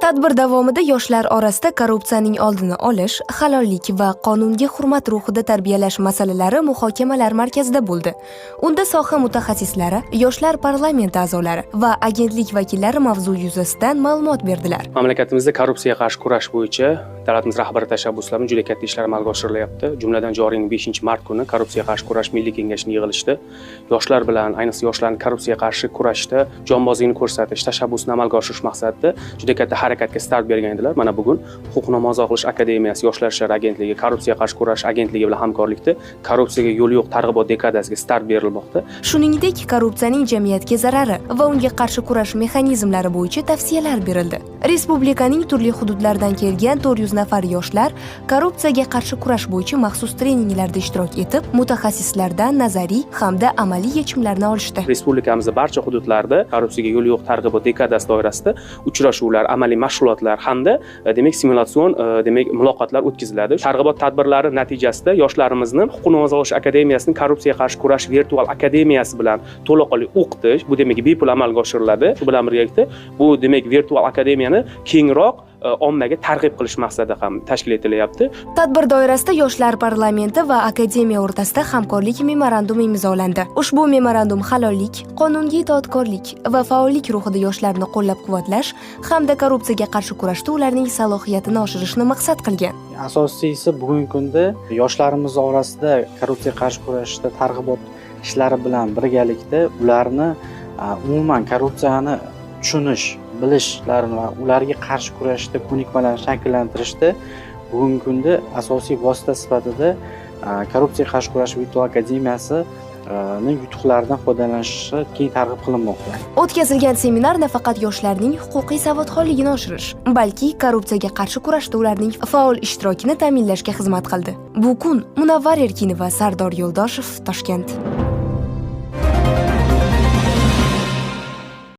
Tadbir davomida yoshlar orasida korrupsiyaning oldini olish, halollik va qonunga hurmat ruhida tarbiyalash masalalari muhokamalar markazida bo'ldi. Unda soha mutaxassislari, yoshlar parlamenti a'zolari va agentlik vakillari mavzu yuzasidan ma'lumot berdilar. Mamlakatimizda korrupsiyaga qarshi kurash bo'yicha davlatimiz rahbari tashabbusi bilan juda katta ishlar amalga oshirilyapti. Jumladan, joriy yilning 5-mart kuni Korrupsiyaga qarshi kurash milliy kengashining yig'ilishida yoshlar bilan, ayniqsa yoshlarni korrupsiyaga qarshi kurashda jonbozlikni ko'rsatish, tashabbusini amalga oshirish maqsadida juda katta harakatga start bergan edilar. Mana bugun Huquqni muhofaza qilish akademiyasi, Yoshlar ishlari agentligi, Korrupsiyaga qarshi kurash agentligi bilan hamkorlikda "Korrupsiyaga yo'l yo'q" targ'ibot dekadasiga start berilmoqda. Shuningdek, korrupsiyaning jamiyatga zarari va unga qarshi kurash mexanizmlari bo'yicha tavsiyalar berildi. Respublikaning turli hududlaridan kelgan 400 nafar yoshlar korrupsiyaga qarshi kurash bo'yicha maxsus treninglarda ishtirok etib, mutaxassislardan nazariy hamda amaliy yechimlarni olishdi. Respublikamizda barcha hududlarda "Korrupsiyaga yo'l yo'q" targ'ibot dekadasi doirasida uchrashuvlar, amaliy mashg'ulotlar hamda demak, simulyatsion demak, muloqotlar o'tkaziladi. Targ'ibot tadbirlari natijasida yoshlarimizni Huquqni muhofaza qilish akademiyasining Korrupsiyaga qarshi kurash virtual akademiyasi bilan to'laqonli o'qitish, bu demak, bepul amalga oshiriladi. Shu bilan birgalikda bu, demak, virtual akademiyani kengroq ommaga targ'ib qilish maqsadida ham tashkil etilyapti. Tadbir doirasida Yoshlar parlamenti va akademiya o'rtasida hamkorlik memorandumi imzolandi. Ushbu memorandum halollik, qonunga itoatkorlik va faollik ruhida yoshlarni qo'llab-quvvatlash hamda korrupsiyaga qarshi kurashda ularning salohiyatini oshirishni maqsad qilgan. Asosiysi, bugungi kunda yoshlarimiz orasida korrupsiyaga qarshi kurashishda targ'ibot ishlari bilan birgalikda ularni umuman korrupsiyani tushunish, bilishlarini va ularga qarshi kurashishda ko'nikmalarni shakllantirishda bugungi kunda asosiy vosita sifatida Korrupsiyaga qarshi kurash virtual akademiyasi yutuqlaridan foydalanishi keng targ'ib qilinmoqda. O'tkazilgan seminar nafaqat yoshlarning huquqiy savodxonligini oshirish, balki korrupsiyaga qarshi kurashda ularning faol ishtirokini ta'minlashga xizmat qildi. Bu kun Munavvar Erkinova, Sardor Yo'ldoshev, Toshkent.